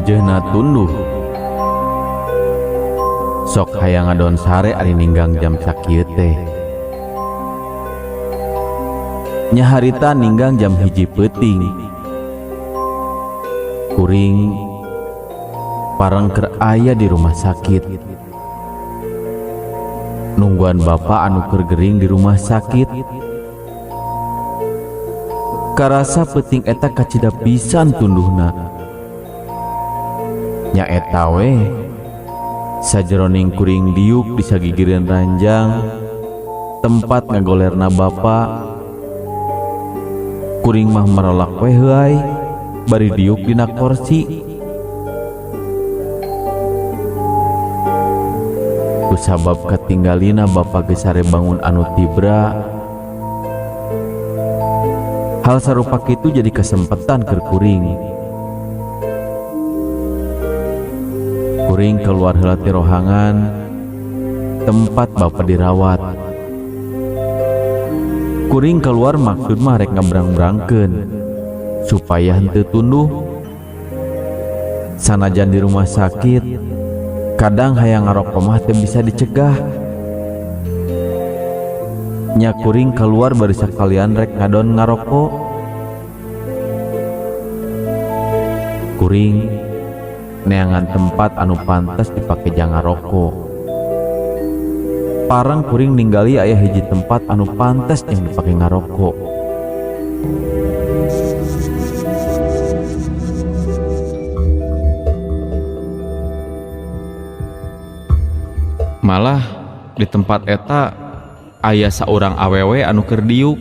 Ngejeuhna tunduh. Sok hayang ngadon sare ari ninggang jam sakieu teh. Nya harita ninggang jam 1 peuting. Kuring pareng keur aya di rumah sakit. Nungguan bapak anu keur gering di rumah sakit. Karasa peuting eta kacida pisan tunduhna. Nya eta we sajeroning kuring diuk di sagigireun ranjang tempat ngagolerna bapa. Kuring mah merolak we heuay bari diuk dina korsi. Kusabab katinggalina bapa geus sare bangun anu tibra. Hal sarupa kitu jadi kesempatan keur kuring. Kuring keluar heula ti rohangan tempat bapa dirawat. Kuring keluar maksud mah rek ngabrang-brangkeun supaya henteu tunduh. Sanajan di rumah sakit, kadang hayang ngarokok mah teu bisa dicegah. Nya kuring keluar bari sakalian rek ngadon ngarokok. Kuring neangan tempat anu pantas dipake jang ngarokok. Parang kuring ninggali aya hiji tempat anu pantas yang dipake ngarokok. Malah di tempat eta aya saurang awewe anu keur diuk.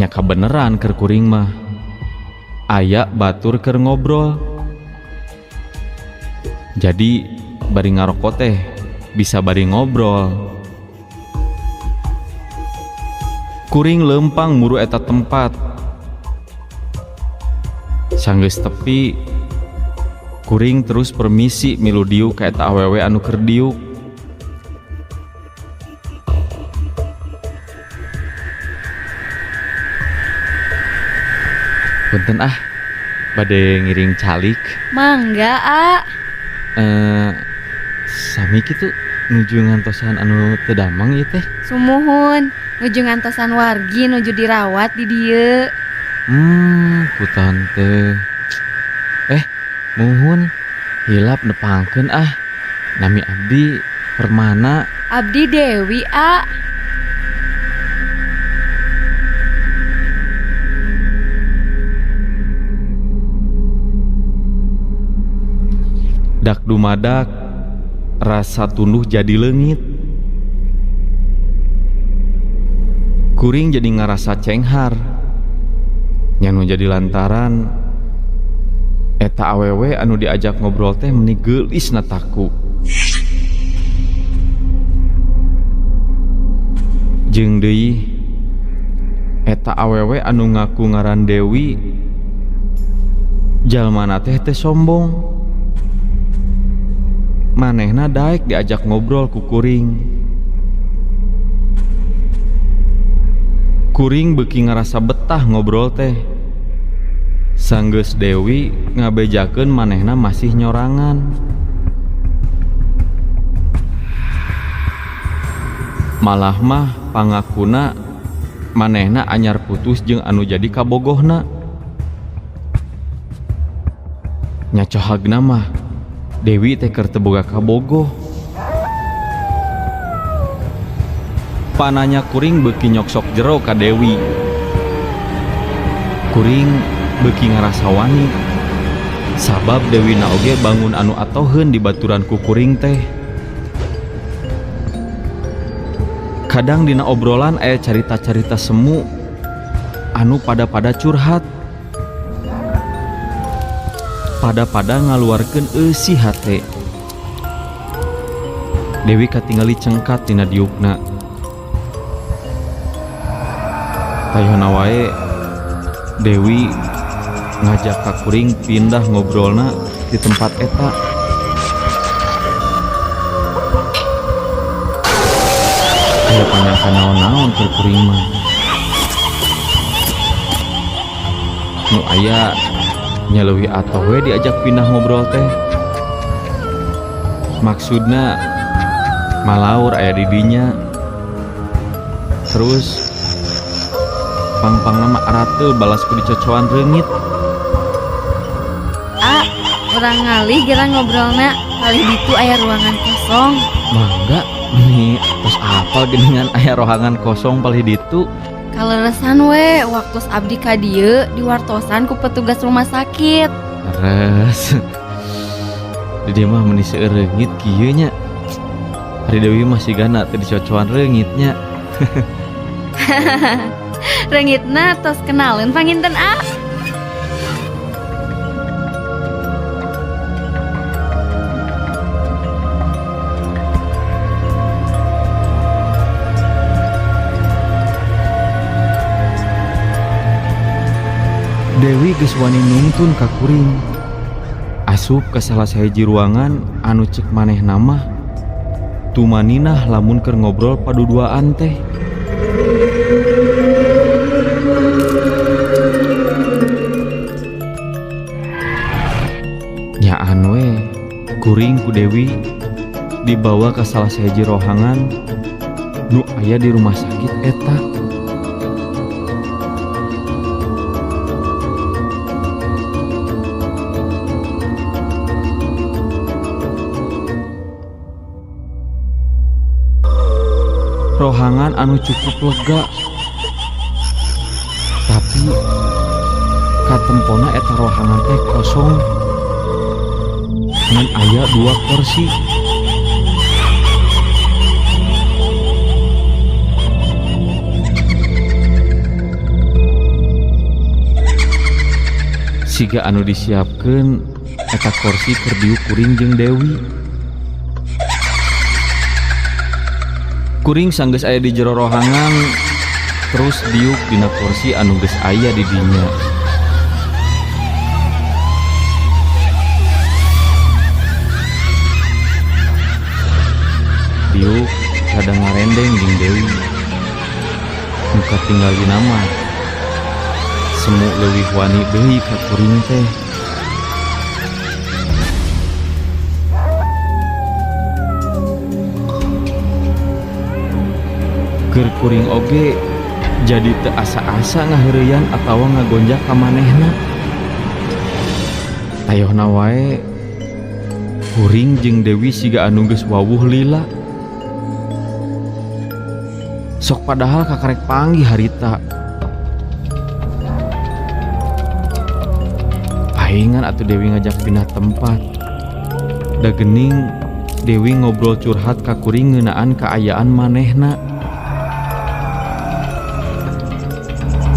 Nya kabeneran keur kuring mah. Aya batur keur ngobrol. Jadi bari ngarokok teh bisa bari ngobrol. Kuring lempang muru eta tempat. Sanggeus tepi kuring terus permisi milu diuk ka eta awewe anu keur diuk. Punten ah, bade ngiring calik. Mangga, A. Sami kitu nuju ngantosan anu teu damang ieu teh. Sumuhun, nuju ngantosan wargi nuju dirawat di dieu. Ku tante. Muhun hilap nepangkeun ah. Nami abdi Permana. Abdi Dewi, A. Dak dumadak rasa tunduh jadi leungit. Kuring jadi ngarasa cenghar. Nya nu jadi lantaran eta awewe anu diajak ngobrol teh meni geulis na taku. Jeung deui eta awewe anu ngaku ngaran Dewi jalmana teh teh sombong. Manehna daek diajak ngobrol ku kuring. Kuring beuki ngarasa betah ngobrol teh. Sanggeus Dewi ngabejakeun manehna masih nyorangan. Malah mah pangakuna manehna anyar putus jeung anu jadi kabogohna. Nya cohagna mah Dewi teh keur teu boga kabogoh. Pananya kuring beuki nyoksok jero ka Dewi. Kuring beuki ngarasa wani. Sabab Dewi na oge bangun anu atoheun di baturan ku kuring teh. Kadang dina obrolan aya carita-carita semu anu pada-pada curhat. Pada-pada ngaluarkeun eusi hate. Dewi katingali cengkat dina diukna. Tayona wae Dewi ngajak ka kuring pindah ngobrolna di tempat eta. Aya panyangka naon-naon keur kuring mah. Nu aya nya leuwih atoh we diajak pindah ngobrol teh. Maksudna malaur aya di dinya. Terus pang-pangna mah arateul balas ku dicocoan reungit. A, urang ngalih geura ngobrolna, palih ditu aya ruangan kosong. Mangga meni tos apal geuningan aya rohangan kosong palih ditu. Kaleresan we waktu abdi ka dieu diwartosan ku petugas rumah sakit. Leres. Di dieu mah meni seueur reungit kieu nya. Ari Dewi mah sigana teu dicocoan reungit nya. Reungitna tos kenaleun panginten A. Dewi geus wani nungtun ka kuring. Asup ka salah sahiji ruangan anu cek manehna mah tumaninah lamun keur ngobrol paduduaan teh. Nyaan we kuring ku Dewi dibawa ka salah sahiji rohangan nu aya di rumah sakit eta. Rohangan anu cukup lega, tapi katempona eta rohangan teh kosong ngan aya 2 kursi. Siga anu disiapkeun eta kursi keur diuk kuring jeung Dewi. Kuring sanggeus aya di jero rohangan terus diuk dina kursi anu geus aya di dinya. Diuk rada ngarendeng jeung Dewi. Nu katinggal dina mah semu leuwih wani deui ka kuring teh. Keur kuring oge jadi teu asa-asa ngaheureuyan atawa ngagonjak ka manehna. Tayohna wae kuring jeung Dewi siga anu geus wawuh lila. Sok padahal kakarek panggih harita. Paingan atuh Dewi ngajak pindah tempat. Da geuning Dewi ngobrol curhat ka kuring ngeunaan kaayaan manehna.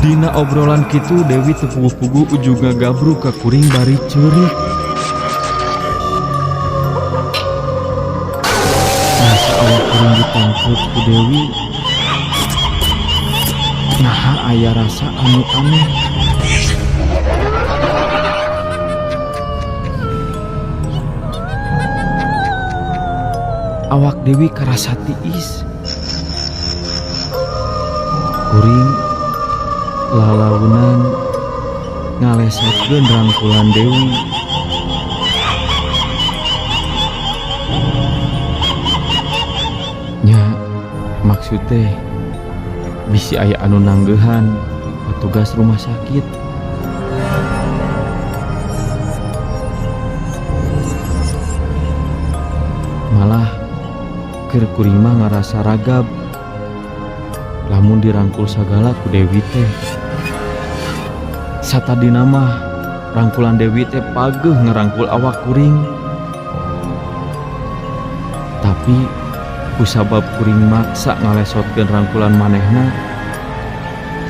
Dina obrolan kitu Dewi teu puguh-puguh ujug ngagabruk ka kuring bari ceurik. Rasa awak kuring ditangkep ku Dewi. Naha aya rasa anu aneh. Awak Dewi karasa tiis. Kuring lalaunan ngalesotkeun rangkulan Dewi. Nya maksud teh bisi aya anu nanggehan petugas rumah sakit. Malah keur kuring mah ngarasa ragab lamun dirangkul sagala ku Dewi teh. Satadina mah rangkulan Dewi teh pageuh ngerangkul awak kuring. Tapi kusabab kuring maksa ngalesotkeun rangkulan manehna,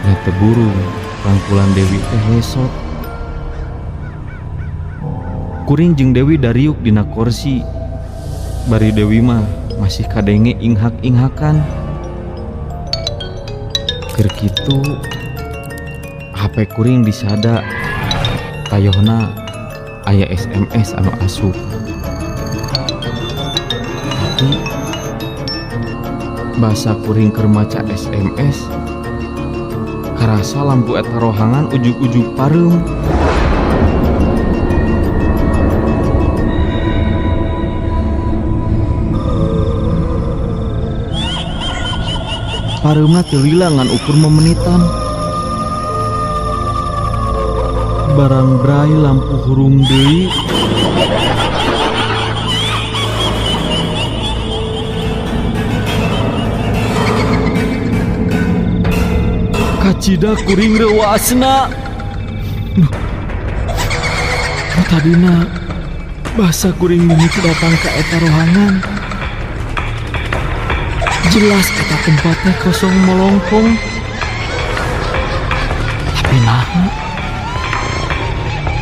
nya teu burung rangkulan Dewi teh lesot. Kuring jeung Dewi dariuk dina kursi. Bari Dewi mah masih kadenge inghak-inghakan. Keur kitu HP kuring disada, tayohna aya SMS anu asup. Tapi basa kuring keur maca SMS, Karasa lampu eta rohangan ujug-ujug pareum. Pareumna teu lila ngan ukur memenitan. Barang brai lampu hurung deui. Kacida kuring reuasna. Nu tadina basa kuring mimiti datang ka eta rohangan. Jelas eta tempatnya kosong melongkong. Tapi naha?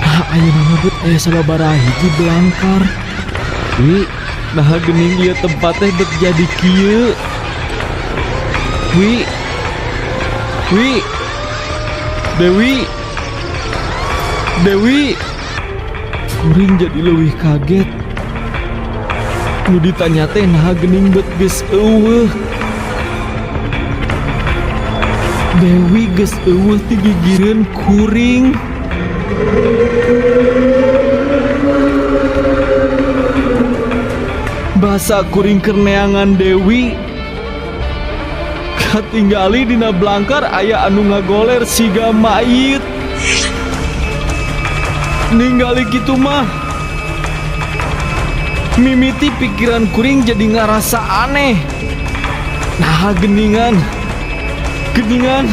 Nah, ayeuna mah bet aya sababaraha hiji belangkar. Wi, naha geuning ieu tempat teh bet jadi kieu. Wi. Wi. Dewi. Dewi. Kuring jadi leuwih kaget. Nu ditanya teh naha geuning bet geus euweuh. Dewi geus euweuh ti gigireun kuring. Basa kuring keur neangan Dewi. Katinggali dina blangkar aya anu ngagoler siga mayit. Ninggali kitu mah mimiti pikiran kuring jadi ngarasa aneh. Nah, geningan. Geningan.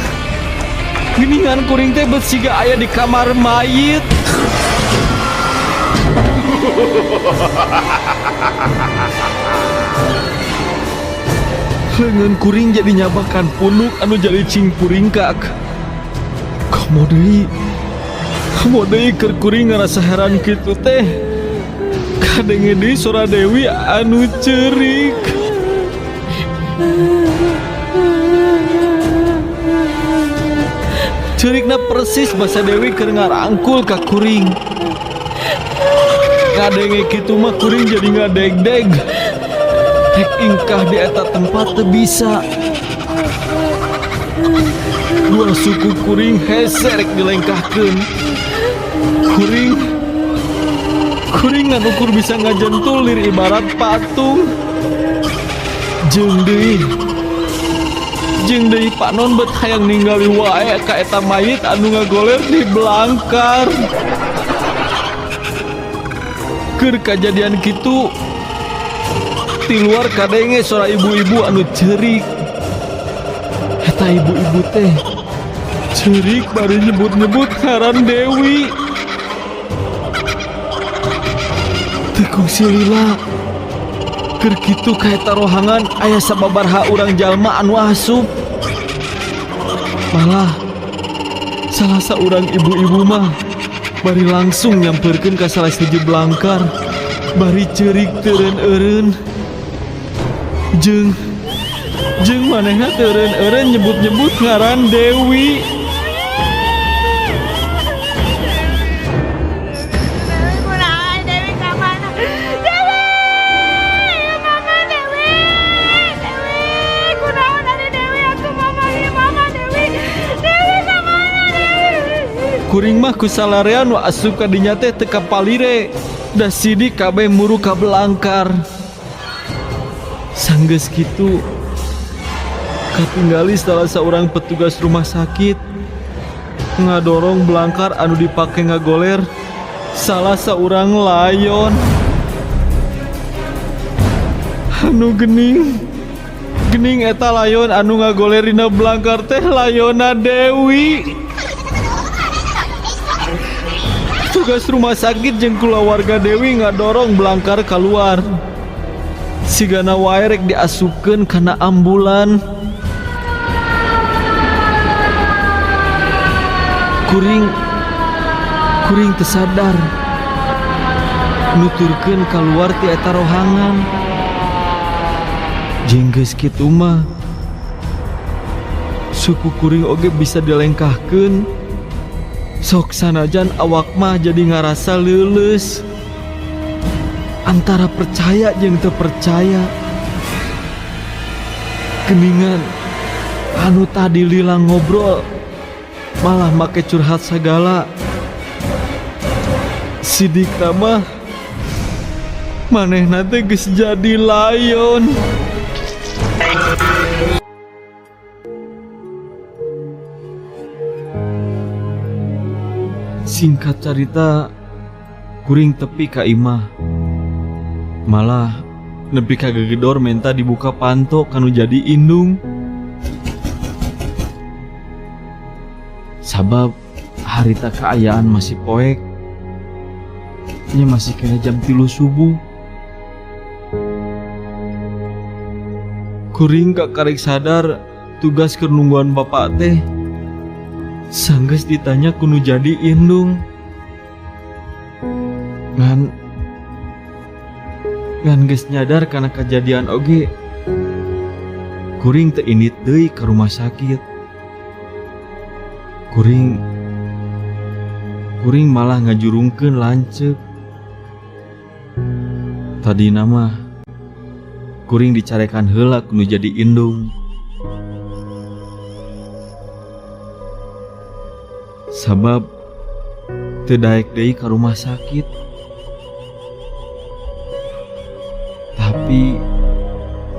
Geningan kuring teh bet siga aya di kamar mayit. Leungeun kuring jadi nyabakan punuk anu jadi cing puringkak. Komo deui. Komo deui keur kuring ngarasa heran kitu teh. Kadenge deui sora Dewi anu ceurik. Ceurikna persis basa Dewi keur ngarangkul ka kuring. Ngadenge kitu mah kuring jadi ngadegdeg. Rek ingkah di eta tempat teu bisa. Dua suku kuring hese rek dilengkahkeun. Kuring kuring ngan ukur bisa ngajentul lir ibarat patung. Jeung deui jeung deui panon bet hayang ningali wae ka eta mayit anu ngagoler di belangkar. Keur kajadian kitu ti luar kadenge sora ibu-ibu anu ceurik. Eta ibu-ibu teh ceurik bari nyebut-nyebut ngaran Dewi. Teu kungsi lila. Keur kitu ka eta rohangan aya sababaraha urang jalma anu asup. Malah salah saurang ibu-ibu mah bari langsung nyamperkeun ka salah sahiji belangkar bari ceurik teureun-eureun. Jeung jeung manehna teureun-eureun nyebut-nyebut ngaran Dewi. Dewi kunaon? Dewi ka mana? Dewi! Mama Dewi! Dewi! Kunaon ari Dewi atuh mama ieu mama Dewi. Dewi ka mana Dewi? Kuring mah ku salarea nu asup ka dinya teh teu kapalire. Da sidik kabeh muru ka belangkar. Sanggeus kitu katinggali salah saurang petugas rumah sakit ngadorong belangkar anu dipake ngagoler salah saurang layon. Anu gening gening eta layon anu ngagoler dina belangkar teh layonna Dewi. Petugas rumah sakit jeung kulawarga Dewi ngadorong belangkar keluar. Sigana wae rek diasupkeun kana ambulan. Kuring kuring teu sadar nuturkeun kaluar ti eta rohangan. Jeung geus kitu mah suku kuring oge bisa dilengkahkeun. Sok sanajan awak mah jadi ngarasa leuleus. Antara percaya jeung teu percaya. Geningan anu tadi lila ngobrol Malah make curhat sagala. Sidik mah manehna teh geus jadi layon. Singkat carita, kuring tepi ka imah. Malah nepi ka gegedor menta dibuka panto ka nu jadi indung. Sabab harita kaayaan masih poek. Nya masih kena jam 3 subuh. Kuring kakarek sadar tugas keur nungguan bapak teh. Sanggeus ditanya ku nu jadi indung. Ngan geus nyadar kana kejadian oge. Kuring teu indit deui ka rumah sakit. Kuring malah ngajurungkeun lanceuk. Tadina mah kuring dicarekan heula ku nu jadi indung. Sabab teu daek deui ka rumah sakit. Tapi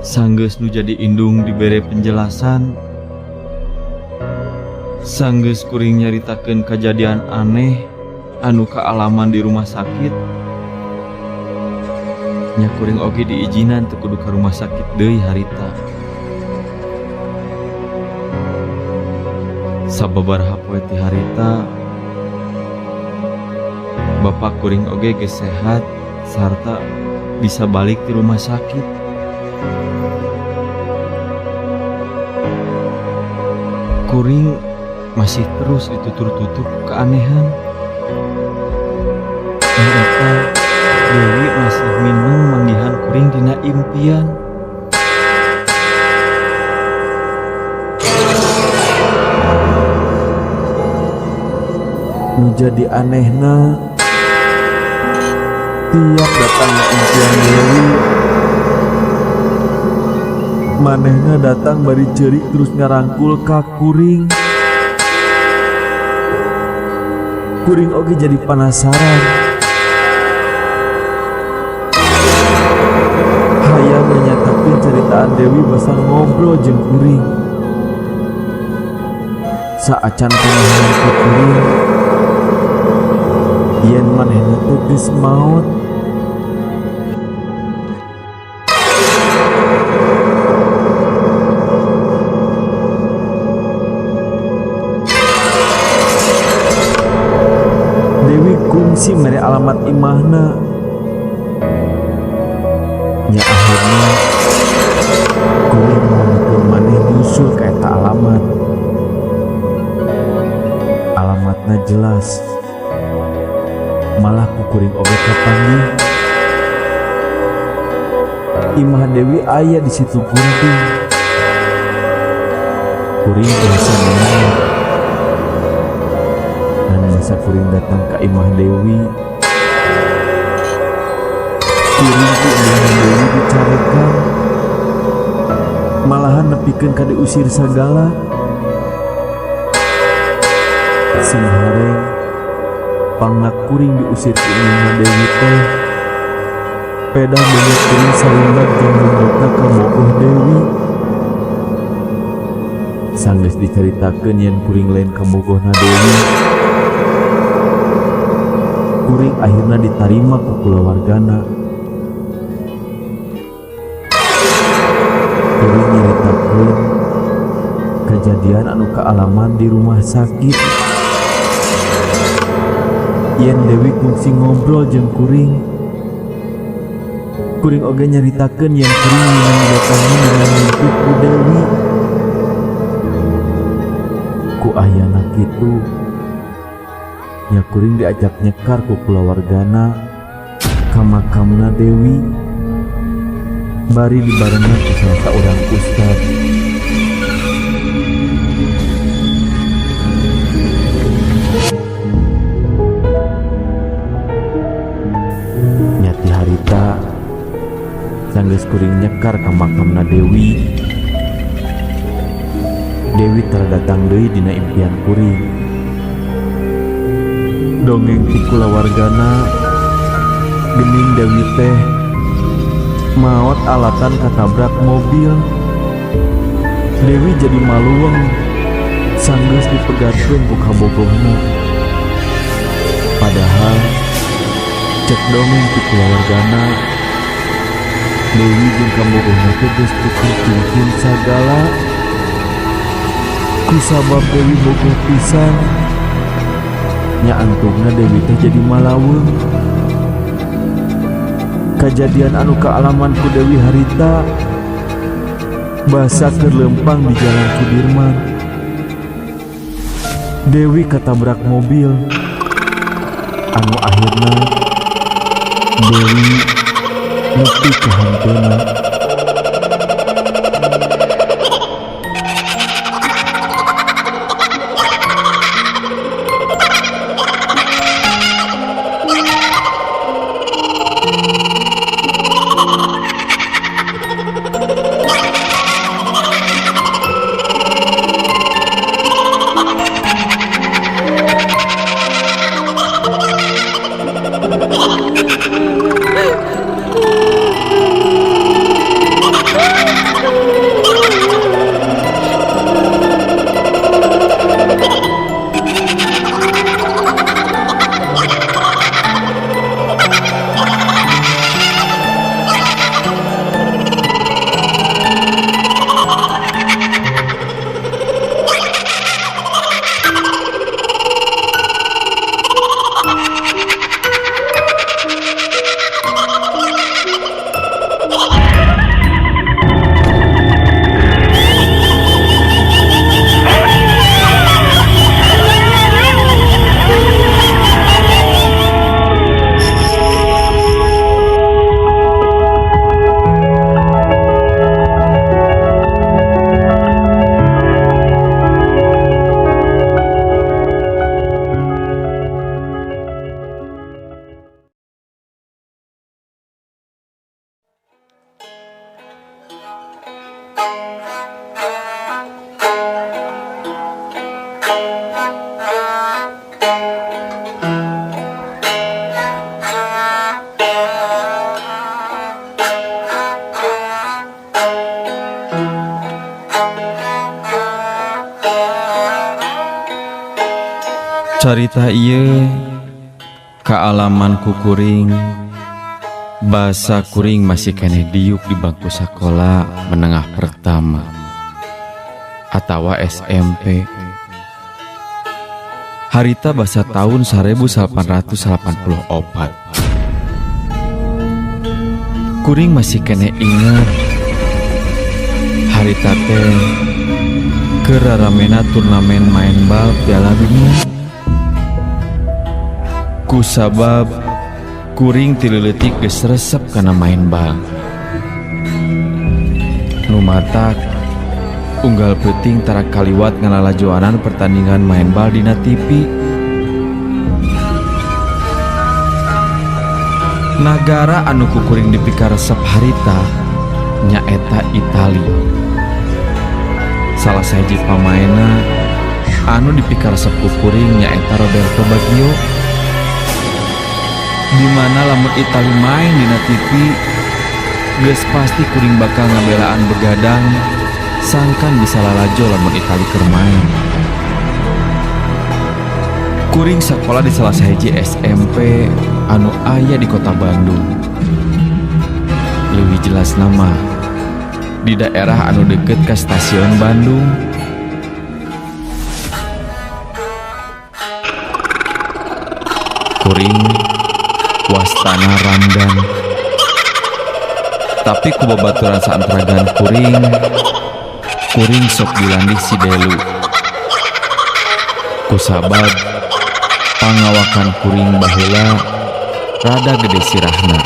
sanggeus nu jadi indung dibere penjelasan, sanggeus kuring nyaritakeun kejadian aneh anu kaalaman di rumah sakit, nya kuring oge diizinan teu kudu ka rumah sakit deui harita. Sababaraha poe ti harita, bapak kuring oge geus sehat sarta bisa balik ti rumah sakit. Kuring masih terus ditutur-tutur ku keanehan. Nyaeta Dewi masih mineng manggihan kuring dina impian. Nu jadi anehna, tiap datangna impian Dewi, manehna datang bari ceurik terus ngarangkul ka kuring. Kuring oge jadi penasaran. Hayang nyatakeun ceritaan Dewi basa ngobrol jeung kuring. Saacan pangahalan ku kuring yen manehna teh geus maot. Dewi kungsi mere alamat imahna. Nya akhirna kuring ngomongkeun maneh nyusul ka eta alamat. Alamatna jelas. Malah ku kuring oge kapanggih. Imah Dewi aya di situ Gunting. Kuring biasa nanya. Dan masa kuring datang ke imah Dewi, kuring ku imah Dewi dicarekan. Malahan nepikeun ka diusir sagala. Sing hareng pangna kuring diusir ku imah Dewi teh. Pedah beungeut kuring sarindag jeung beungeutna kabogoh Dewi. Sanggeus dicaritakeun yen kuring lain kabogohna Dewi, kuring akhirna ditarima ku kulawargana. Kuring nyaritakeun kejadian anu kaalaman di rumah sakit. Yen Dewi kungsi ngobrol jeung kuring, kuring oge nyaritakeun yen kuring minang datangan dengan mimpi ku Dewi. Ku ayana kitu, nya kuring diajak nyekar ku kulawargana ka makamna Dewi, bari dibarengan ku salah saurang ustad. Nya ti harita sanggeus kuring nyekar ka makamna Dewi, Dewi tara datang deui dina impian kuring. Dongeng ti kulawargana gening Dewi teh maot alatan katabrak mobil. Dewi jadi maluweng sanggeus dipegatkeun ku kabogohna. Padahal cek dongeng ti kulawargana, Dewi jeung kabogohna teh geus tuker cincin sagala. Kusabab Dewi bogoh pisan nya, antungna Dewi teh jadi malaweng. Kajadian anu kaalaman ku Dewi harita basa keur leumpang di Jalan Sudirman, Dewi katabrak mobil anu akhirna Dewi nepi ka hanteuna. Carita ieu kaalaman ku kuring basa kuring masih keneh diuk di bangku sakola menengah pertama atawa SMP. Harita basa tahun 1884. Kuring masih keneh ingat harita teh keur raramena turnamen main bal Piala Dunia. Kusabab kuring ti leutik geus resep kana main bal. Nu matak unggal peuting tara kaliwat ngalalajoanan pertandingan main bal dina TV. Nagara anu ku kuring dipikaresep harita nyaeta Itali. Salah sahiji pamaenna anu dipikaresep ku kuring nyaeta Roberto Baggio. Dimana lamun Itali main dina TV, geus pasti kuring bakal ngabelaan begadang sangkan bisa lalajo lamun Itali keur main. Kuring sakola di salah sahiji SMP anu aya di kota Bandung. Leuwih jelas nama di daerah anu deket ka stasiun Bandung. Kuring wastana Ramdan. Tapi ku babaturan saantragan kuring, kuring sok dilandih si Delu. Kusabab pangawakan kuring baheula rada gede sirahna.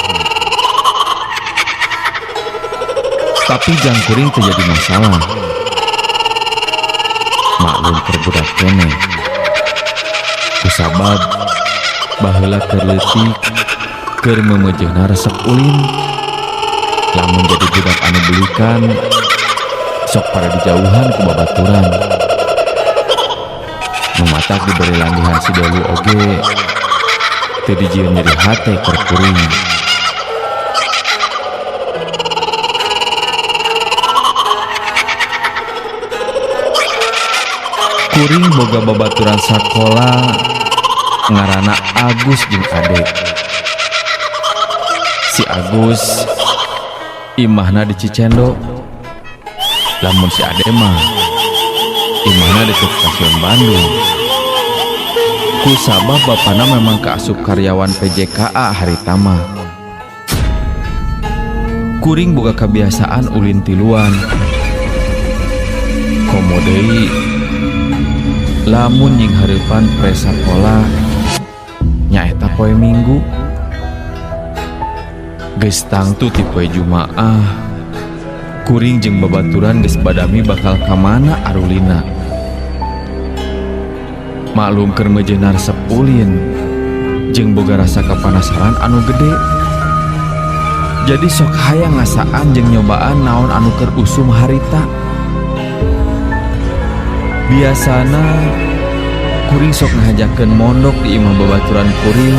Tapi jang kuring teu jadi masalah. Maklum keur budak keneh. Kusabab baheula keur leutik, keur meumeujeuna resep ulin. Lamun jadi budak anu belikan, sok pada dijauhan ku babaturan. Nu matak diberi landihan si Delu oge Teu dijieun nyeri hate keur kuring. Kuring boga babaturan sakola ngaranna Agus jeung Ade. Si Agus imahna di Cicendo, lamun si Ade mah imahna deket Stasiun Bandung. Kusabab bapana memang kaasup karyawan PJKA harita mah. Kuring boga kebiasaan ulin tiluan. Komo deui lamun nyinghareupan pre sakola nyaeta poe Minggu. Geus tangtu ti poe Jumaah kuring jeung babaturan geus badami bakal ka mana arulina. Maklum keur meujeuhna resep ulin jeung boga rasa kapanasaran anu gede. Jadi sok hayang ngasaan jeung nyobaan naon anu keur usum harita. Biasana kuring sok ngahajakeun mondok di imah babaturan kuring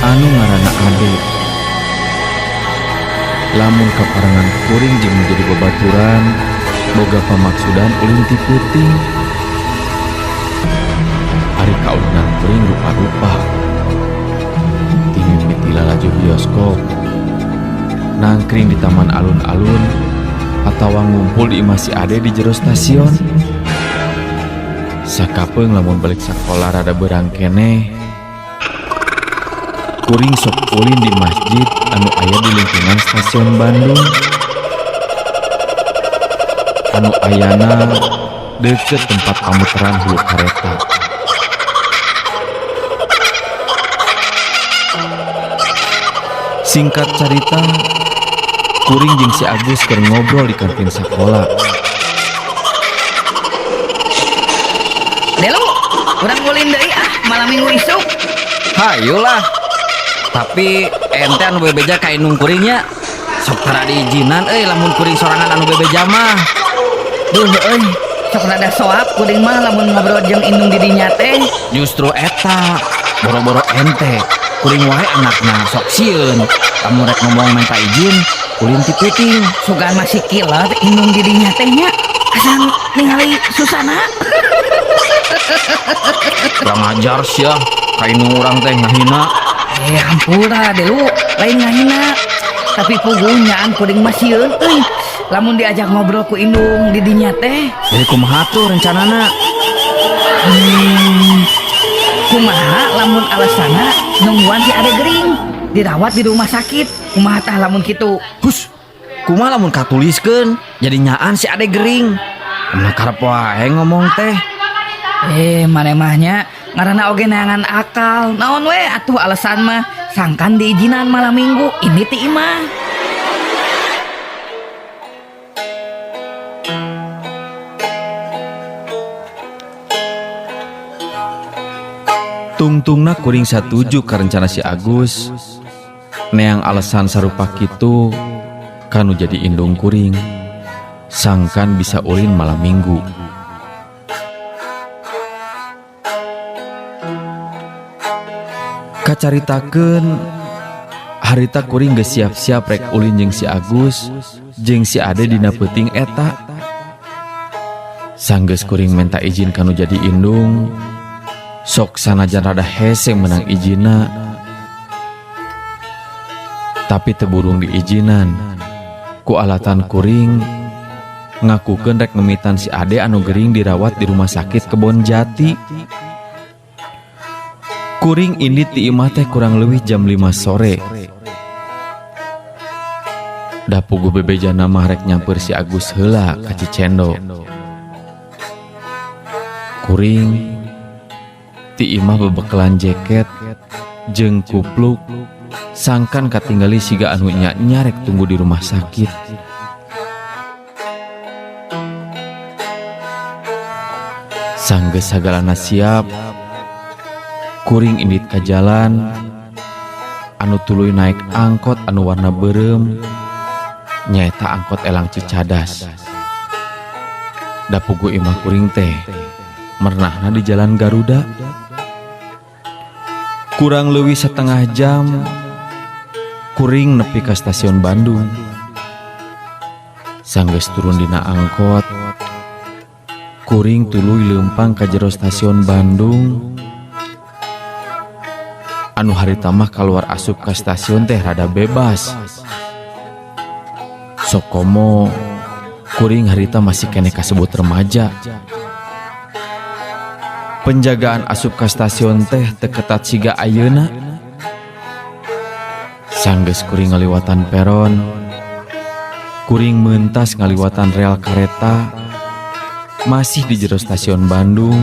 anu ngaranna Ade. Lamun kaparengan kuring jeung menjadi babaturan boga pamaksudan ulin ti peuting. Ari kaulinan kuring rupa-rupa. Ti mimiti lalajo bioskop, nangkring di taman alun-alun, atawa ngumpul di imah si Ade di jero stasiun. Sakapeung lamun balik sakola rada beurang keneh, kuring sok ulin di masjid anu aya di lingkungan stasiun Bandung. Anu ayana deket tempat pamuteran hulu kareta. Singkat carita, kuring jeung si Agus keur ngobrol di kantin sakola. Delu, urang ulin deui ah malam minggu isuk. Hayulah. Tapi ente anu bebeja ka indung kuringnya sok tara diizinan euy lamun kuring sorangan anu bebeja mah. Duh euy, sok rada soak kuring mah lamun ngobrol jeung indung di dinya teh. Justru eta boro-boro ente kuring wae anakna sok sieun lamun rek ngomong minta izin ulin ti peuting. Sugan masih kilat indung di dinya teh nya. Asan ningali Susana. Kurang ajar sia, ka indung urang teh ngahina. Hampura Delu, lain ngahina. Tapi puguh nyaan kuring mah sieun euy. Lamun diajak ngobrol ku indung di dinya teh. Jadi kumaha tuh rencanana? Kumaha lamun alasanna nungguan si Ade gering dirawat di rumah sakit. Kumaha tah lamun kitu? Hus, kumaha lamun katuliskeun jadi nyaan si Ade gering. Kumaha karep wae ngomong teh. Maneh mah nya ngaranna oge neangan akal. Naon we atuh alasan mah sangkan diizinan malam minggu ini ti imah. Tungtungna kuring satuju ka rencana si Agus. Neang alasan sarupa kitu kanu jadi indung kuring. Sangkan bisa ulin malam minggu. Kacaritakeun harita kuring geus siap-siap rek ulin jeung si Agus jeung si Ade dina peuting eta. Sanggeus kuring menta izin kanu jadi indung, sok sanajan rada hese menang ijina, tapi teu burung diizinan. Ku alatan kuring ngakukeun rek ngemitan si Ade anu gering dirawat di rumah sakit Kebon Jati. Kuring indit di imah teh kurang leuwih jam 5 sore. Da puguh bebejana mah rek nyamper si Agus heula ka Cicendo. Kuring ti imah bebekelan jaket jeung kupluk sangkan katinggali siga anu nya-nya rek tunggu di rumah sakit. Sanggeus sagalana siap, kuring indit ka jalan anu tuluy naik angkot anu warna beureum nyaeta angkot Elang Cicadas. Da puguh imah kuring teh mernahna di Jalan Garuda. Kurang leuwih setengah jam kuring nepi ka stasiun Bandung. Sanggeus turun dina angkot, kuring tuluy leumpang ka jero stasiun Bandung. Anu harita mah kaluar asup ka stasiun teh rada bebas. Sok komo kuring harita masih keneh kasebut remaja. Penjagaan asup ka stasiun teh teu ketat siga ayeuna. Sanggeus kuring ngaliwatan peron, kuring mentas ngaliwatan rel kareta, masih di jero stasiun Bandung.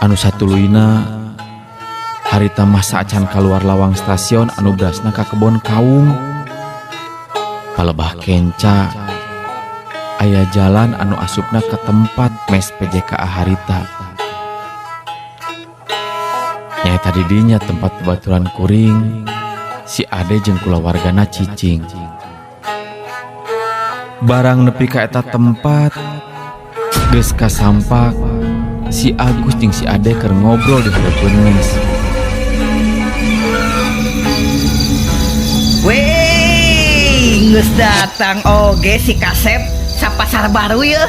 Anu satuluyna harita mah saacan kaluar lawang stasiun anu berasna ka Kebon Kawung. Palebah kenca aya jalan anu asupna ke tempat mes PJKA harita. Nyaeta di dinya tempat bebaturan kuring, si Ade jeung kulawargana cicing. Barang nepi ka eta tempat, geus kasampak, si Agus jeung si Ade keur ngobrol di hareupeun mes. Weh, geus datang oge si Kasep sapasar baru ya.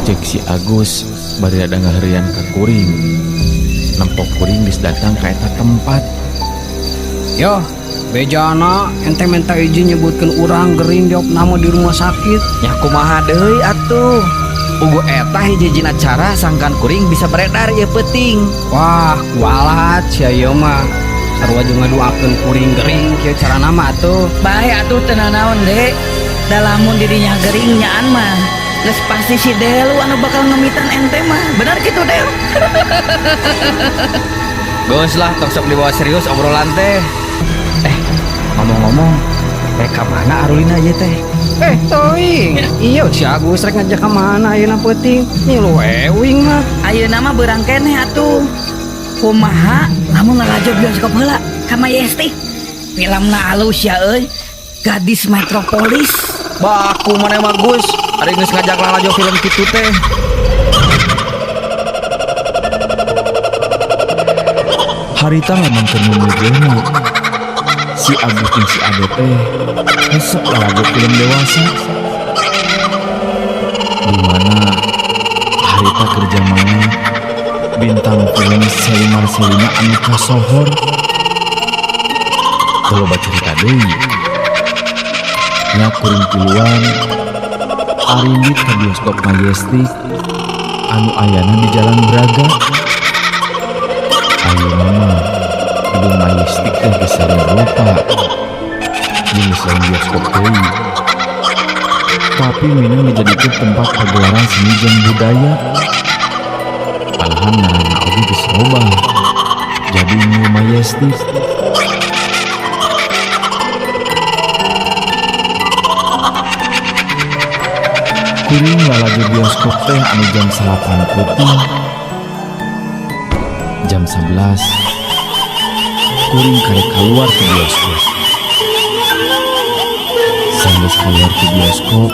Cek si Agus bari ada ngaheureuyan ka kuring. Nempok kuring geus datang ka eta tempat. Yo, bejana ente minta izin nyebutkeun urang gering di opname di rumah sakit. Nya kumaha deui atuh. Ugu eta hiji-hijina cara sangkan kuring bisa beredar ieu peuting. Wah, kualat sia ieu mah. Sarua jeung ngaduakeun kuring gering kieu carana mah atuh. Bae atuh teu nanaon, Dek. Da lamun dirinya gering nyaan mah geus pasti si Delu anu bakal ngemitan ente mah. Bener gitu, Del? Geus lah, tong sok dibawa serius obrolan teh. Ngomong-ngomong, rek ka mana Arulina ieu teh? Teuing. Iya si Agus rek ngajak ka mana ayeuna peuting? Ngilu we uing mah. Ayeuna mah beurang keneh atuh. Kumaha lamun lalajo bioskop heula ka Majestic? Filmna alus ya euy. Gadis Metropolis. Baku maneh mah Gus, ari geus ngajak lalajo film kitu teh. Harita lamun keur mumujeuhna, si Agus jeung si Ade teh resep lalajo film dewasa. Di mana harita kerja mana bintang film Sally Marcelina anu kasohor. Teu loba cerita deui. Nya kuring tiluan arindit ka bioskop Majestic anu ayana di Jalan Braga. Ayeuna mah gedung Majestic teh geus sarua rupa jeung geus lain bioskop deui. Tapi minang dijadikeun tempat pagelaran seni jeung budaya. Malahan ngaranna oge geus robah jadi New Majestic. Kuring lalajo bioskop teh anu jam 9 peuting. Jam 11 kuring karek keluar ke bioskop. Sanggeus keluar ke bioskop,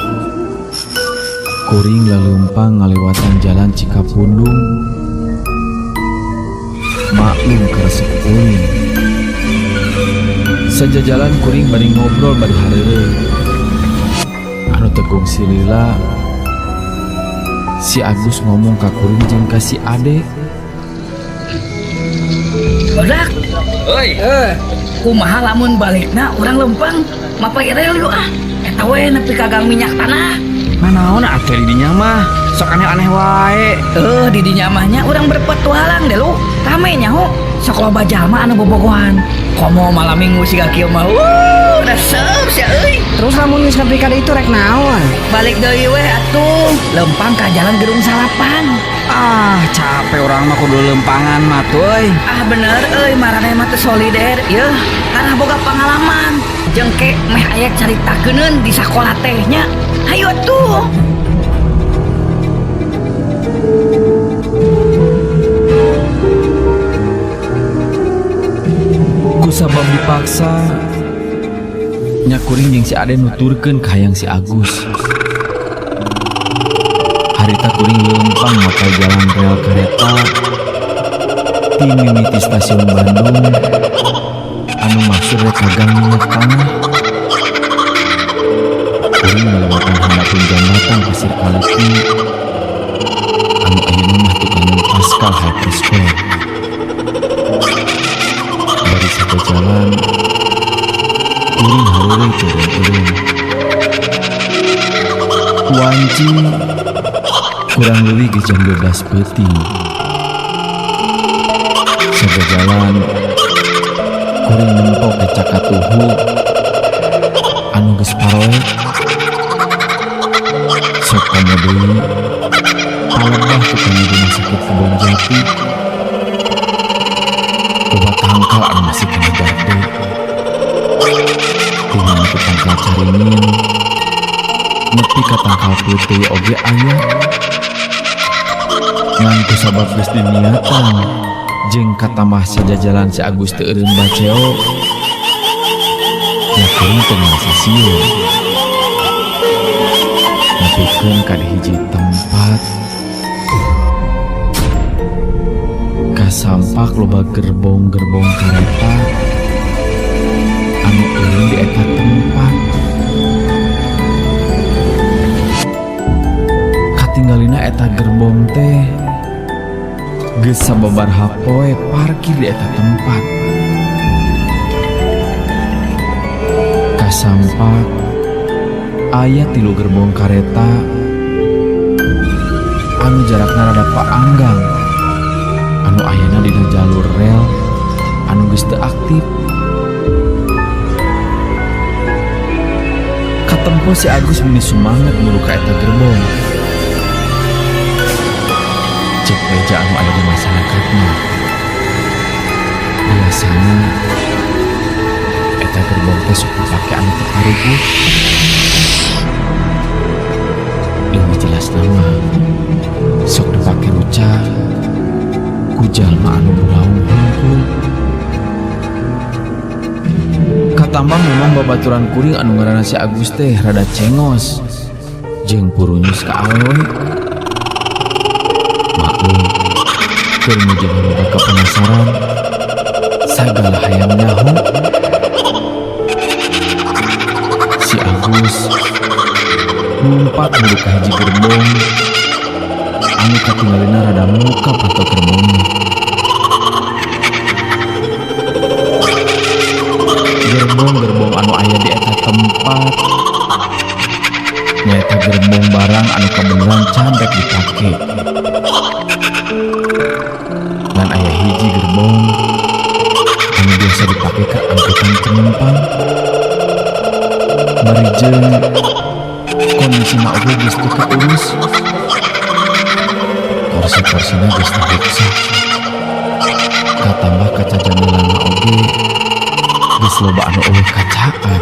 kuring laleumpang ngalewatan jalan Cikapundung. Maklum karesep ulin. Sajajalan kuring bari ngobrol bari hareureuy. Anu tegung silila, si Agus ngomong ka kuring jeung ka si Ade. Badak. Euy. Kumaha lamun balikna urang lempang mapay rel yuk ah. Eta we nepi ka gang minyak tanah. Manaon atuh di dinya mah? Sok aneh-aneh wae. Di dinya mah nya urang berpetualang deh lu. Rame nya ho. Sok loba jalma anu bobogohan. Komo malam minggu siga kieu mah. Wuh, resep sia euy. Terus lamun geus nepi ka ditu rek naon? Balik deui we atuh. Lempang ka jalan Gedung Salapan. Ah, capek urang mah kudu lempangan mah tuh euy. Ah bener euy, maraneh mah teu solider yeuh. Karena boga pengalaman. Jengke meh aya caritakeun di sakola teh nya. Hayu atuh. Kusabab dipaksa nya kuring jeung si Ade nuturkeun ka hayang si Agus. Harita kuring leumpang mapay jalan rel kareta. Ti mimiti stasiun Bandung anu maksud rek ka Gang Minyak Tanah. Kuring ngalewatan handapeun jambatan Pasir Kaliki anu ayeuna mah tukangan Paskal Hyper Square. Bari sajajalan kuring hareureuy teu eureun-eureun. Wanci kurang leuwih geus jam 12 peuting. Sajajalan kuring nempo keca katuhu anu geus paroek. Sok komo deui palebah tukang rumah sakit Kebon Jati. Loba tangkal anu masih keneh garde. Ti mimiti tangkal caringin nepi ka tangkal peuteuy oge aya. Ngan kusabab geus diniatan jeung katamah sajajalan si Agus teu eureun baceo, nya kuring teu ngarasa sieun. Nepikeun ka di hiji tempat kasampak loba gerbong-gerbong kareta anu eureun di eta tempat. Katinggalina eta gerbong teh geus sababaraha poe parkir di eta tempat. Kasampak aya 3 gerbong kareta anu jarakna rada paanggang anu ayana dina jalur rel anu geus teu aktif. Katempo si Agus meni sumanget muru ka eta gerbong. Cek beja anu aya di masyarakatna. Biasana eta gerbong teh sok dipake anu teu karuguh. Leuwih jelasna mah sok dipake rucah ku jalma anu buraung hungkul. Katambah memang babaturan kuring anu ngaranna si Agus teh rada cengos jeung purunyus ka awewe. Maklum, keur mujeuh loba kapenasaran, sagala hayang nyaho. Si Agus lumpat muru ka hiji gerbong anu katinggalina rada muka pato gerbongna. Gerbong-gerbong anu aya di eta tempat nyaeta gerbong barang anu kabeneran can rek dipake. Ngan aya hiji gerbong anu biasa dipake ka angkutan penumpang. Bari jeung kondisina oge geus teu kaurus. Kursi-kursina geus teu ruksak. Katambah kaca jandelana oge geus loba anu eueuh kacaan.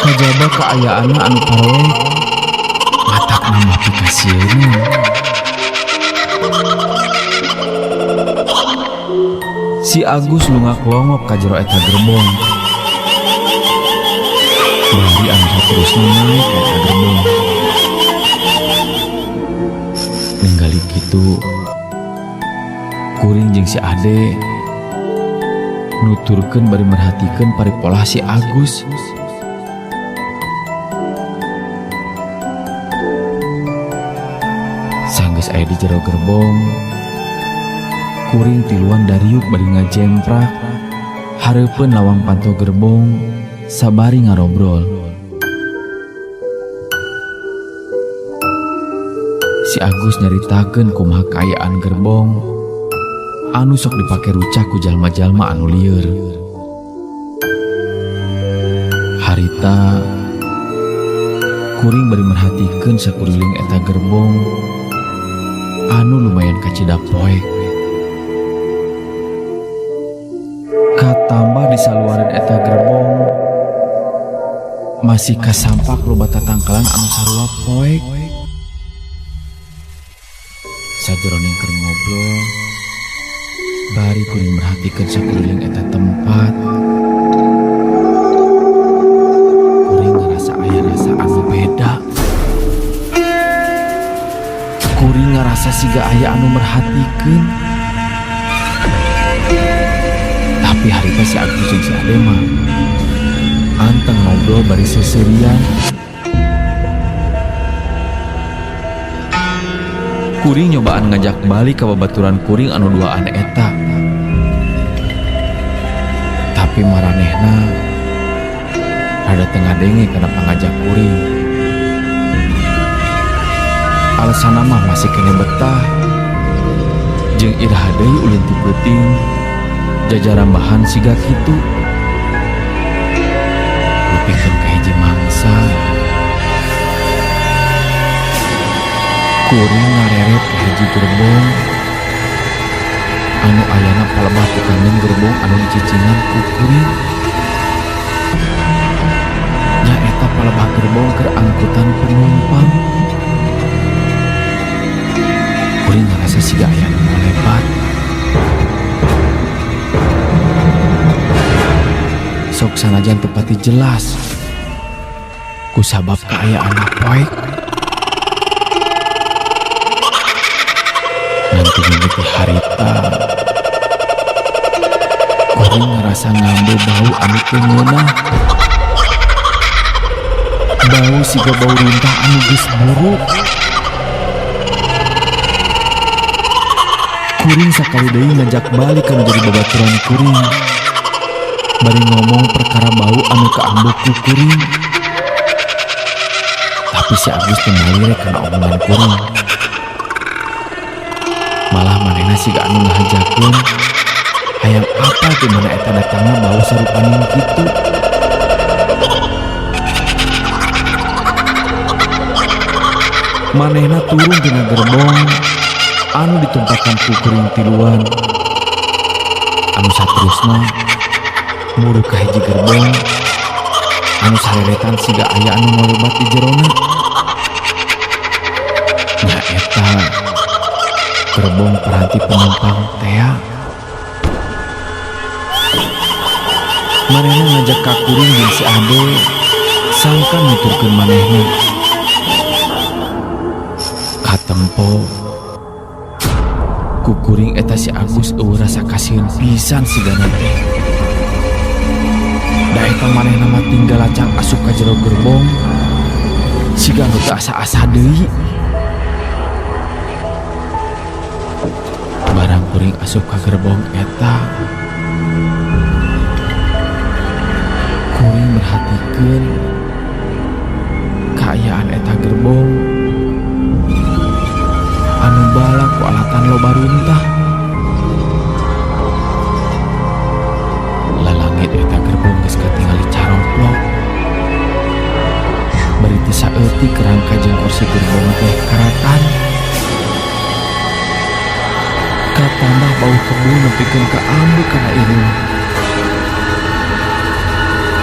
Kajaba kaayaanna anu paroek matak nambah pikasieun. Si Agus lungak-longok ka jero eta gerbong. Bari anu saterusna naik ka eta gerbong. Ninggali kitu, kuring jeung si Ade nuturkeun bari merhatikeun paripolah si Agus. Sanggeus aya di jero gerbong, kuring tiluan dariuk bari ngajemprak hareupeun lawang panto gerbong sabari ngarobrol. Si Agus nyaritakeun kumaha kaayaan gerbong anu sok dipake rucah ku jalma-jalma anu lieur. Harita kuring bari merhatikeun sakuriling eta gerbong anu lumayan kacida poek. Katambah di saluareun eta gerbong masih kasampak loba tatangkalan anu sarua poek. Sajeroning keur ngobrol, bari kuring merhatikeun sakuriling eta tempat, kuring ngarasa aya rasa anu beda. Kuring ngarasa siga aya anu merhatikeun. Tapi harita si Agus jeung si Ade mah anteng ngobrol bari seuseurian. Kuring nyobaan ngajak balik ka babaturan kuring anu duaan eta. Tapi maranehna rada teu ngadenge kana pangajak kuring. Alasanna mah masih keneh betah jeung iraha deui ulin ti peuting jajarambahan siga kitu. Nepikeun ka hiji mangsa. Kuring ngareret ka hiji gerbong anu ayana palebah tukangeun gerbong anu dicicingan ku kuring. Nyaeta palebah gerbong keur angkutan penumpang. Kuring ngarasa siga aya nu molebat. Sok sanajan teu pati jelas kusabab kaayaan poek. Nanti mimiti harita kuring ngerasa ngambil bau anu teu ngeunah. Bau siga bau runtah anu geus buruk. Kuring sakali deui ngajak balik anu jadi babaturan kuring. Bari ngomong perkara bau anu kaambeu ku kuring. Tapi si Agus teu malirek kana omongan kuring. Malah manehna siga anu ngahajakeun hayang apa di mana eta datangna bau sarupaning kitu. Manehna turun tina gerbong anu ditumpakan ku kuring tiluan. Anu saterusna muru ka hiji gerbong anu sareretan siga aya anu ngolebat di jerona. Nyaeta gerbong peranti penumpang tea. Manehna ngajak ka kuring jeung si Ade sangkan nuturkeun manehna. Katempo ku kuring eta si Agus eueuh rasa kasieun pisan sigana teh. Da eta manehna mah tinggal lacang asup ka jero gerbong siga nu teu asa-asa deui. Barang kuring asup ka gerbong eta, kuring merhatikeun kaayaan eta gerbong anu balak ku alatan loba runtah. Lalangit eta gerbong geus katingali caroplok. Bari teu saeutik kerangka jeung kursi gerbong teh karatan. Katambah bau kebun nepikeun ka ambu kana irung.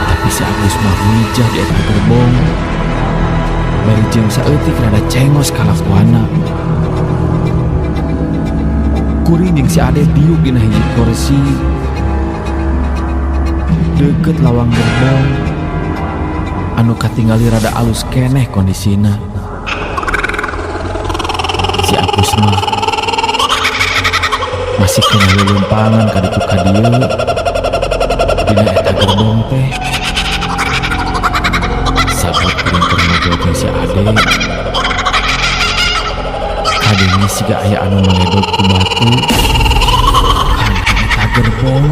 Tapi si Agus mah mijah di eta gerbong. Bari jeung saeutik rada cengos kalakuanna. Kuring jeung si Ade diuk dina hiji kursi deukeut lawang gerbong anu katingali rada alus keneh kondisina. Si Agus mah masih keneh lulumpangan ka ditu ka dieu dina eta gerbong teh. Sabab kuring keur ngobrol jeung si Ade, kadenge siga aya anu maledog ku batu kana eta gerbong.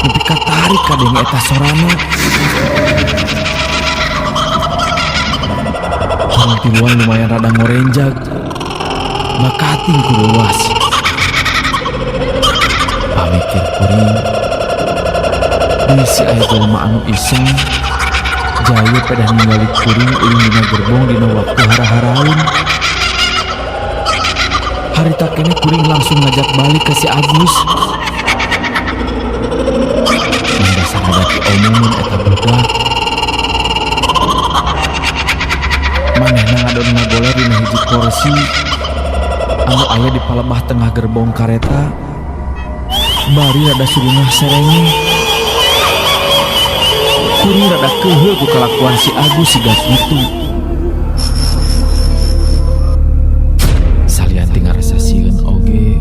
Nepi katarik kadenge eta sorana. Kuring tiluan lumayan rada ngorenjag, bakating ku leuwas. Pamikir kuring, bisi aya jelema anu iseng jaye pedah ningali kuring ulin dina gerbong dina waktu hara-haraun. Harita keneh kuring langsung ngajak balik ke si Agus. Ngan dasar rada diomongeun eta budak. Manehna ngadon ngagoler dina hiji kursi anu aya di palebah tengah gerbong kareta. Bari rada surungah serenge. Kuring rada kehe ku kalakuan si Agus siga kitu. Salian ti ngarasa sieun oge,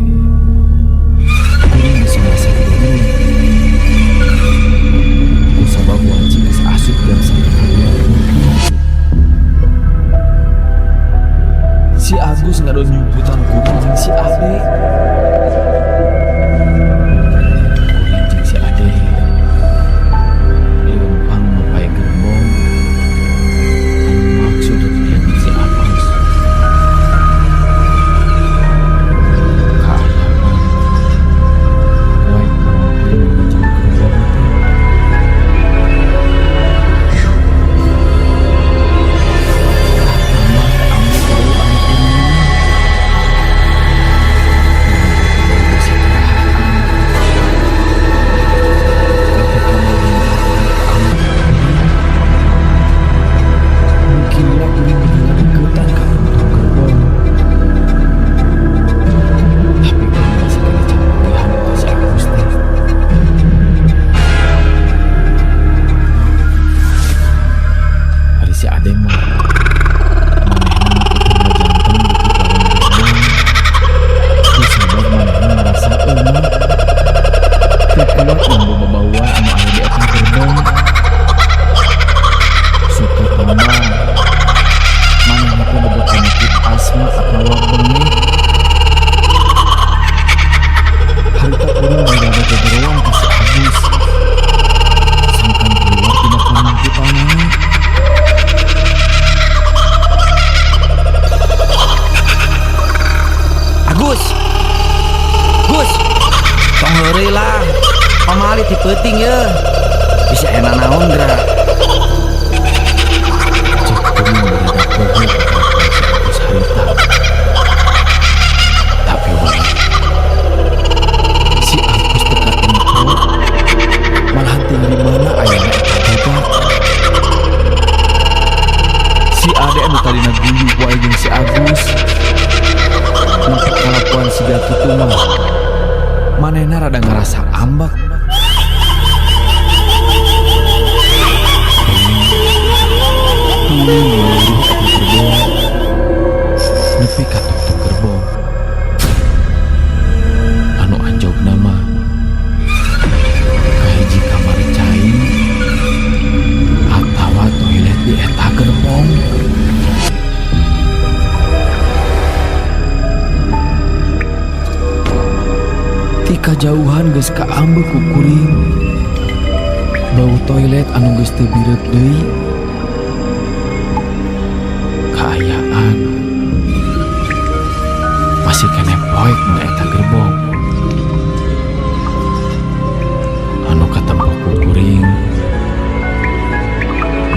penting ye. Bisa enak naon geura. Cek kuring berada poho kalakuan si Agus harita. Tapi wae si Agus teu katempo, malahan tinggal di mana ayana eta budak. Si Ade anu tadina guyub wae jeung si Agus nempo kalakuan siga kitu mah manehna rada ngarasa ambek. Tuluy ngeluruh eta gerbong nepi ka tungtung gerbong anu anjogna mah kahiji kamar cai atawa toilet di eta gerbong. Ti kajauhan geus kaambeu ku kuring bau toilet anu geus teu bireup deui. Kaayaan masih keneh poek na eta gerbong anu katempo ku kuring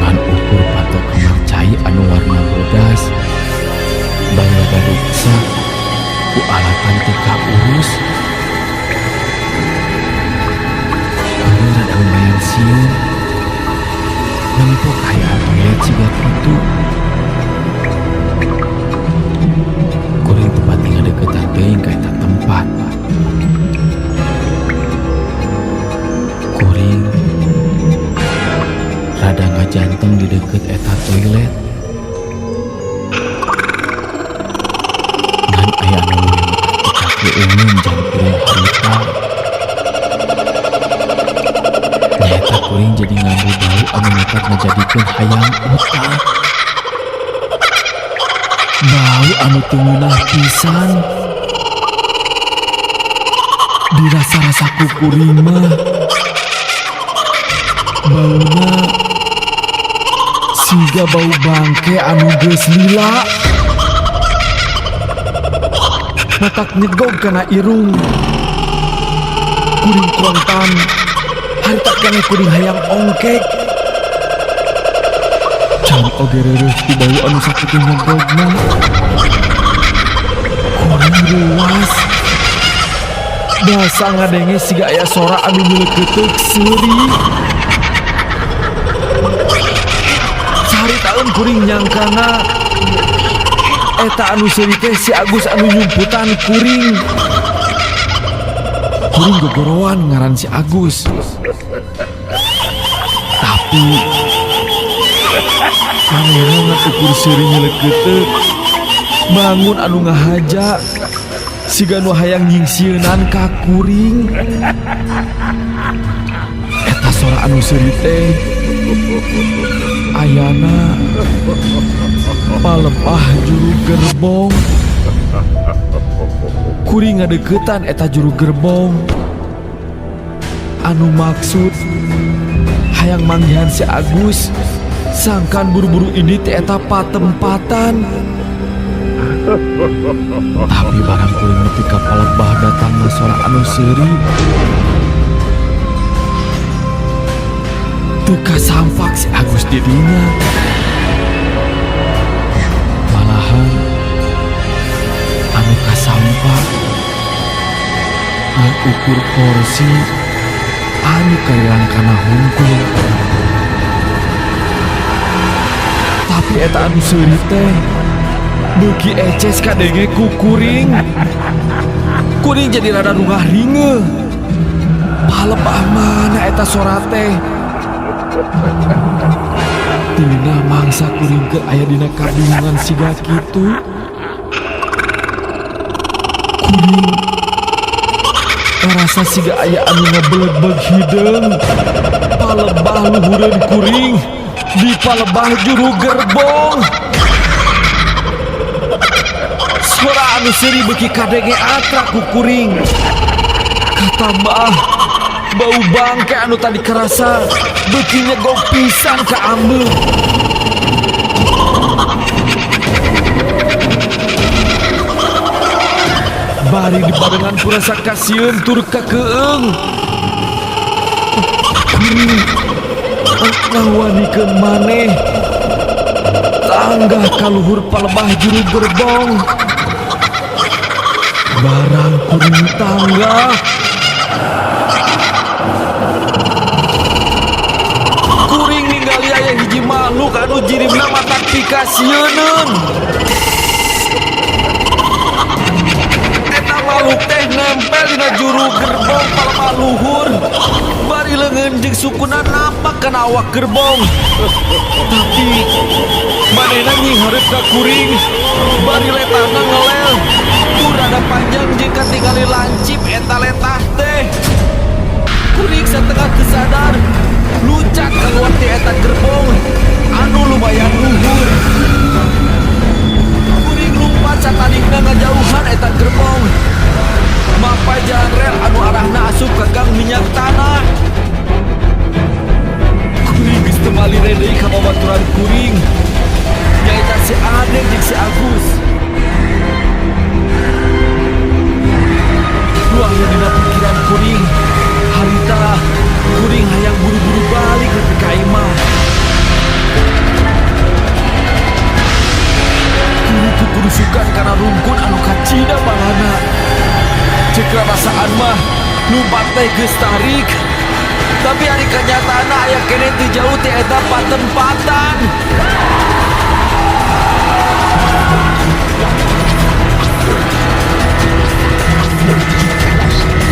ngan ukur panto kamar cai anu warna bodas bari rada ruksak ku alatan teu kaurus. Kuring rada lumayan sieun nempo kaayaan toilet siga kitu. Kuring teu pati ngadeukeutan teuing ka eta tempat. Kuring rada ngajanteng di deukeut eta toilet. Ngan aya anu leuwih matak dikakeungeun jang kuring harita. Nyaeta kuring jadi ngambu bau anu nekat ngajadikeun hayang utah. Bau anu teu ngeunah pisan. Dirasa-rasa ku kuring mah bauna siga bau bangke anu geus lila. Matak nyegog kana irung. Kuring kontan harita keneh kuring hayang ongkek. Can oge reureuh ku bau anu sakitu nyegogna. Kuring ruas. Basa ngadenge siga aya sora anu nyelekeuteuk seuri. Saharitaeun kuring nyangkana eta anu seuri teh si Agus anu nyumputan kuring. Kuring gogoroan ngaran si Agus. Tapi manehna ngan ukur seuri nyelekeuteuk bangun anu ngahaja siga nu hayang nyingsieunan ka kuring. Eta sora anu seuri teh ayana palebah juru gerbong. Kuring ngadeukeutan eta juru gerbong anu maksud hayang manggihan si Agus sangkan buru-buru ini teh eta patempatan. Tapi barang kuring nepi ka palebah datangna sora anu seuri. Teu kasampak si Agus di dinya. Malahan anu kasampak ngan ukur kursi anu karilangkana hungkul. Tapi eta anu seuri teh beuki eces kadenge ku kuring. Kuring jadi rada rungah ringeuh. Palebah mana eta sora teh? Tina mangsa kuring keur aya dina kabingungan siga kitu. Kuring ngarasa siga aya anu ngabeleg-beleg hideung. Palebah luhureun kuring di palebah juru gerbong. Sora anu seuri beuki kadenge atrak ku kuring. Katambah bau bangke anu tadi kerasa beuki nyegog pisan ka ambeu. Bari dibarengan ku rasa kasieun tur kakeung. kuring ngawanikeun maneh tanggah ka luhur palebah juru gerbong. Barang kuring tanggah. Kuring ningali aya hiji makhluk anu jirimna matak pikasieuneun. Eta makhluk teh nempel dina juru gerbong palebah luhur. Bari leungeun jeung sukuna napak kana awak gerbong. Tapi manehna nyinghareup ka kuring, bari letahna ngelel. Tur rada panjang jeung katingali lancip eta letah teh. Kuring satengah teu sadar luncat keluar ti eta gerbong anu lumayan luhur. Kuring lumpat satarikna ngajauhan eta gerbong. Mapay jalan rel anu arahna asup ka gang minyak tanah. Kuring geus teu malire deui ka babaturan kuring. Nyaeta si Ade jeung si Agus. Nu aya dina pikiran kuring, harita kuring hayang buru-buru balik nepi ka imah. Kuring kukurusukan kana rungkun anu kacida balana. Ceuk rarasaan mah lumpat teh geus tarik. Tapi ari kanyataanna aya keneh teu jauh ti eta patempatan.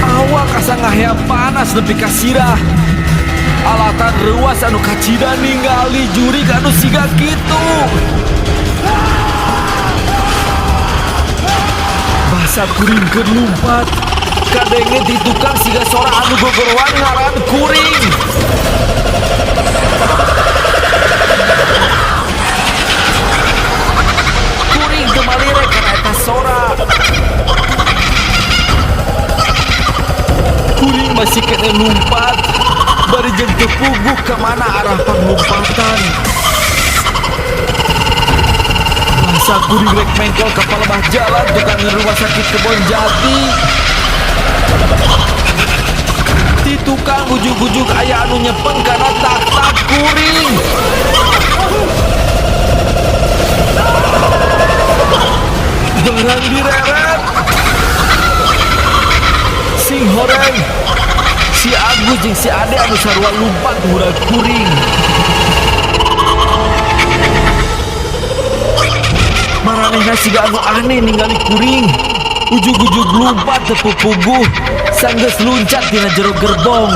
Awak asa ngahea panas nepi ka sirah. Alatan reuas anu kacida ningali jurig anu siga kitu. Basa kuring keur lumpat, kadenge di tukang siga sora anu gogoroan ngaran kuring. Kuring teu malire kana eta sora. Kuring masih kene lumpat, bari jeung teu puguh ka mana arah panglumpatan. Basa kuring rek mengkol ka palebah jalan tukang rumah sakit Kebon Jati. Ti tukang ujug-ujug aya anu nyepeng kana tak-tak kuring. Barang direret. Sing horeng. Si Agus jeung si Ade anu sarua lumpat murag kuring. Maranehna siga anu aneh ningali kuring. Ujug-ujug lumpat teu pupuguh, sanggeus luncat tina jero gerbong.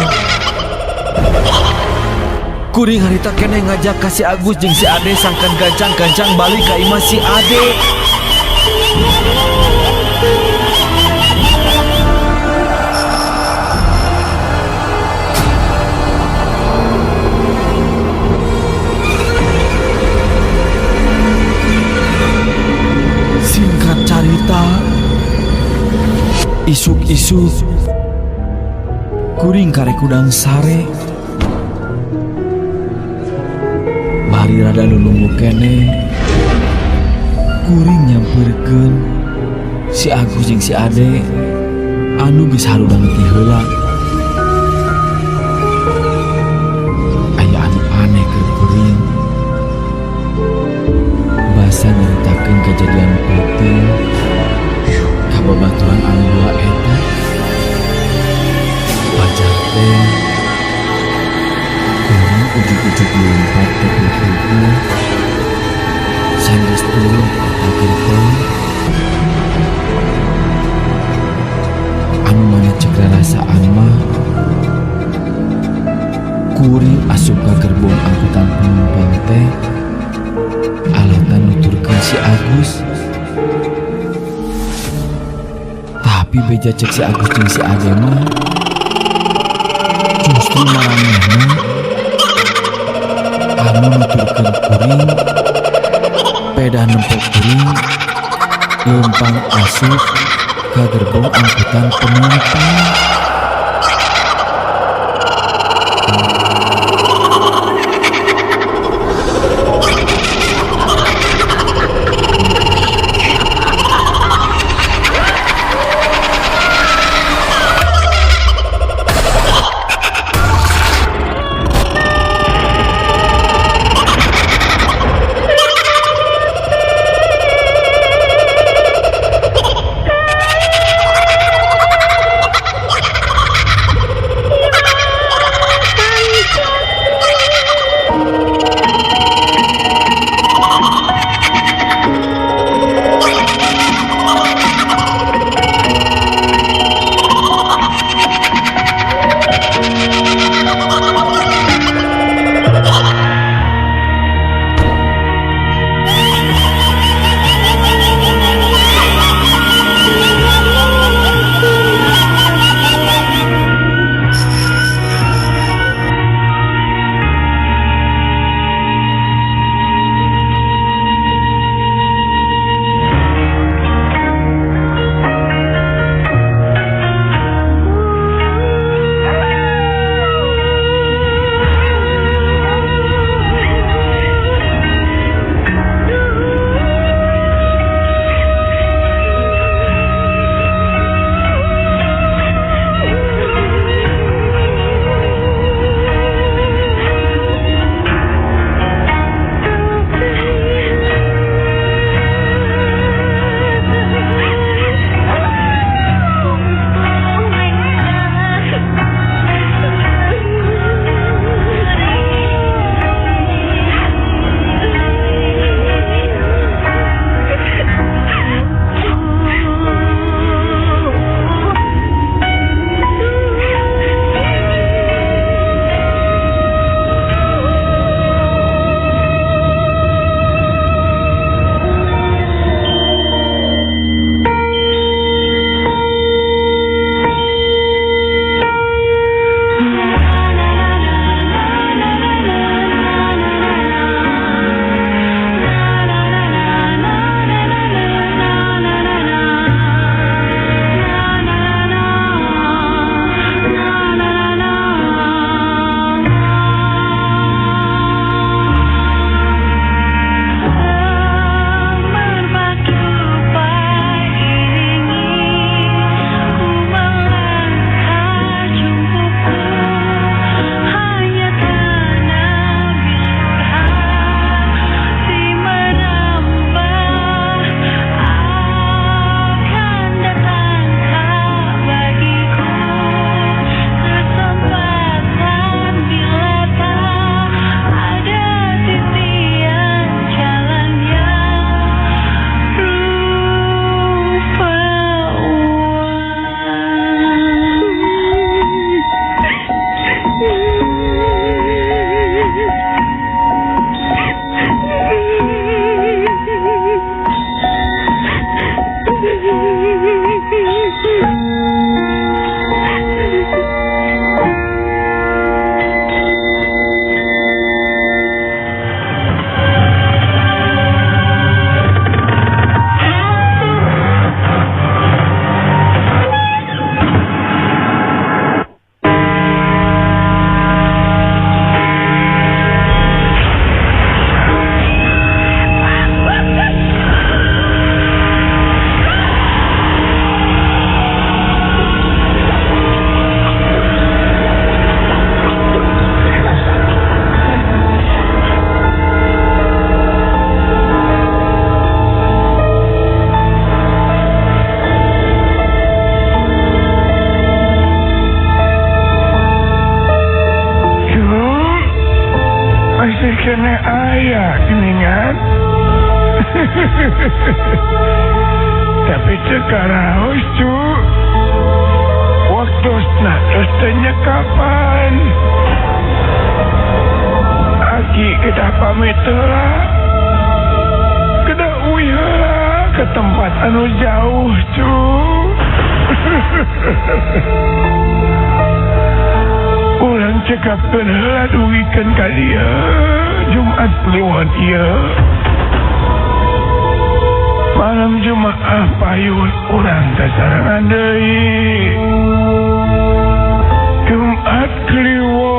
Kuring harita keneh ngajak ka si Agus jeung si Ade sangkan gancang-gancang balik ka imah si Ade. Singkat carita, isuk-isuk kuring karek udang sare. Bari rada lulungu keneh, kuring nyamperkeun si Agus jeung si Ade anu geus harudang ti heula. Aya anu aneh keur kuring. Basa nyaritakeun kejadian peuting ka babaturan anu dua eta. Wajar teh kuring ujug-ujug lumpat teu puguh, sanggeus turun eta gerbong. Anu mana ceuk rarasaan mah kuring asup ka gerbong angkutan penumpang teh alatan nuturkeun si Agus. Tapi beja ceuk si Agus jeung si Ade mah justru maranehna anu nuturkeun kuring pedah nempo kuring leumpang asup ka gerbong angkutan penumpang. Masih keneh aya geuningan. Tapi teu karaos, cu. Waktosna tos teu nyekapan. Aki kedah pamit heula. Kedah uih heula ke tempat anu jauh, cu. Urang cekapkeun heula dugikeun ka dieu Jumat Kliwon ieu. Malam Jumaah payun urang sasarengan deui. Jumat Kliwon.